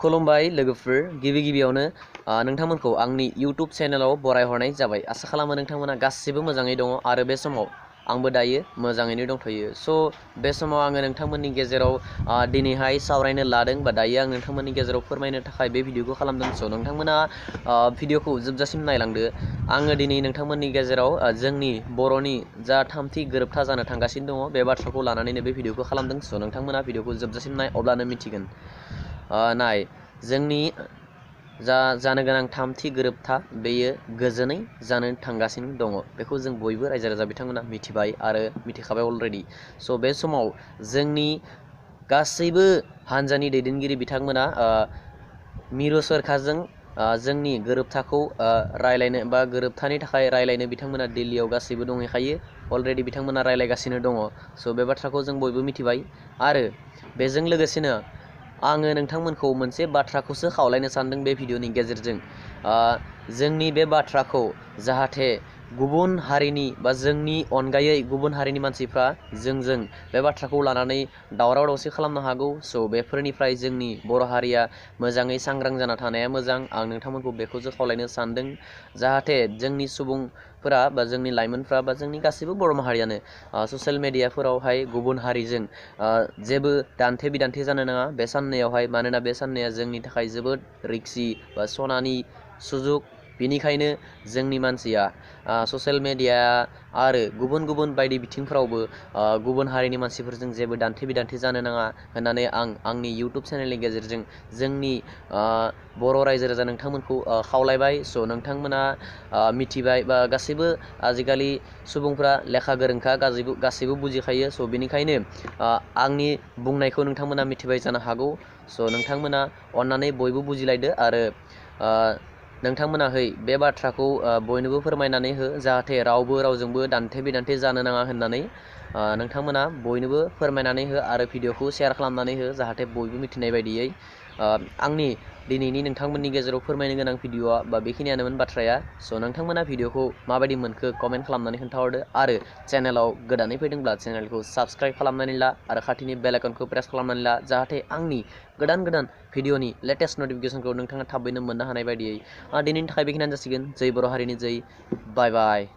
खुलुमबाय लोगोफोर गिबियावनो नोंथांमोनखौ आंनि YouTube चेनेलाव बरायहरनाय जाबाय। आसा खालामो नोंथांमोना गासिबो मोजाङै दङ आरो बे समाव आंबो दायो मोजाङैनो दंथ'यो। बे समाव आङो नोंथांमोननि गेजेराव दिनैहाय सावरायनो लादों बा दायो आं नोंथांमोननि गेजेराव फोरमायनो थाखाय बे भिडिअखौ खालामदों। नोंथांमोना भिडिअखौ जोबजासिम नायलांदो। आङो दिनै नोंथांमोननि गेजेराव जोंनि बर'नि जा थामथि गोरोबथा जानो थांगासिनो दङ बे बाथ्राखौ लानानैनो बे भिडिअखौ खालामदों। नोंथांमोना भिडिअखौ जोबजासिम नाय, अब्लानो मिथिगोन। नाय, जोंनि जानो गोनां थामथि गोरोबथा बेयो गोजोनै जानो थांगासिनो दङ। बेखौ जों बयबो रायजो राजा बिथांमोना मिथिबाय आरो मिथिखाबाय अलरेडि। बे समाव जोंनि गासैबो हानजानि दैदेनगिरि बिथांमोना मिरु सोरखारजों जोंनि गोरोबथाखौ रायलायनो बा गोरोबथानि थाखाय रायलायनो बिथांमोना दिल्लीयाव गासैबो दंहैखायो। अलरेडि बिथांमोना रायलायगासिनो दङ। बे बाथ्राखौ जों बयबो मिथिबाय आरो बेजों लोगोसेनो आङो नोंथांमोनखौ मोनसे बाथ्राखौसो खावलायनो सानदों बे भिडिअनि गेजेरजों। जोंनि बे बाथ्राखौ जाहाथे गुबुन हारिनि बा जोंनि अनगायै गुबुन हारिनि मानसिफ्रा जोंजों बे बाथ्राखौ लानानै दावराव दावसि खालामनो हागौ। बेफोरनिफ्राय जोंनि बर' हारिया मोजाङै सांग्रां जाना थानाया मोजां। आं नोंथांमोनखौ बेखौसो खावलायनो सानदों, जाहाथे जोंनि सुबुंफोरा बा जोंनि लाइमोनफ्रा बा जोंनि गासैबो बर' माहारियानो ससियेल मेडियाफोरावहाय गुबुन हारिजों जेबो दान्थे बिदान्थे जानो नाङा बे साननायावहाय। मानोना बे साननाया जोंनि थाखाय जोबोद रिक्सि बा सनानि सुजुग। बेनिखायनो जोंनि मानसिया ससियेल मेडिया आरो गुबुन बायदि बिथिंफोरावबो गुबुन हारिनि मानसिफोरजों जेबो दान्थे बिदान्थे जानो नाङा होननानै आं आंनि YouTube चेनेलनि गेजेरजों जोंनि बर' रायजो राजा नोंथांमोनखौ खावलायबाय। नोंथांमोना मिथिबाय बा गासैबो आजिखालि सुबुंफ्रा लेखा गोरोंखा, गासैबो बुजिखायो। बेनिखायनो आंनि बुंनायखौ नोंथांमोना मिथिबाय जानो हागौ। नोंथांमोना अननानै बयबो बुजिलायदो आरो नोंथांमोनाहै बे बाथ्राखौ बयनोबो फोरमायनानै हो, जाहाथे रावबो रावजोंबो दान्थे बिदान्थे जानो नाङा होननानै नोंथांमोना बयनोबो फोरमायनानै हो आरो भिडिअखौ शेयार खालामनानै हो, जाहाथे बयबो मिथिनाय बायदियै। आंनि दिनैनि नोंथांमोननि गेजेराव फोरमायनो गोनां भिडिअआ बा बेखिनियानोमोन बाथ्राया। नोंथांमोना भिडिअखौ माबायदि मोनखो कमेन्ट खालामनानै खोन्थाहरदो आरो चेनेलाव गोदानै फैदोंब्ला चेनेलखौ साबस्क्राइब खालामनानै ला आरो खाथिनि बेल आइकनखौ प्रेस खालामनानै ला, जाहाथे आंनि गोदान भिडिअनि लेटेस्ट नटिफिकेसनखौ नोंथाङा थाबैनो मोननो हानाय बायदियै। दिनैनि थाखाय बेखिनियानो जासिगोन। जै बर' हारिनि जै। बाय बाय।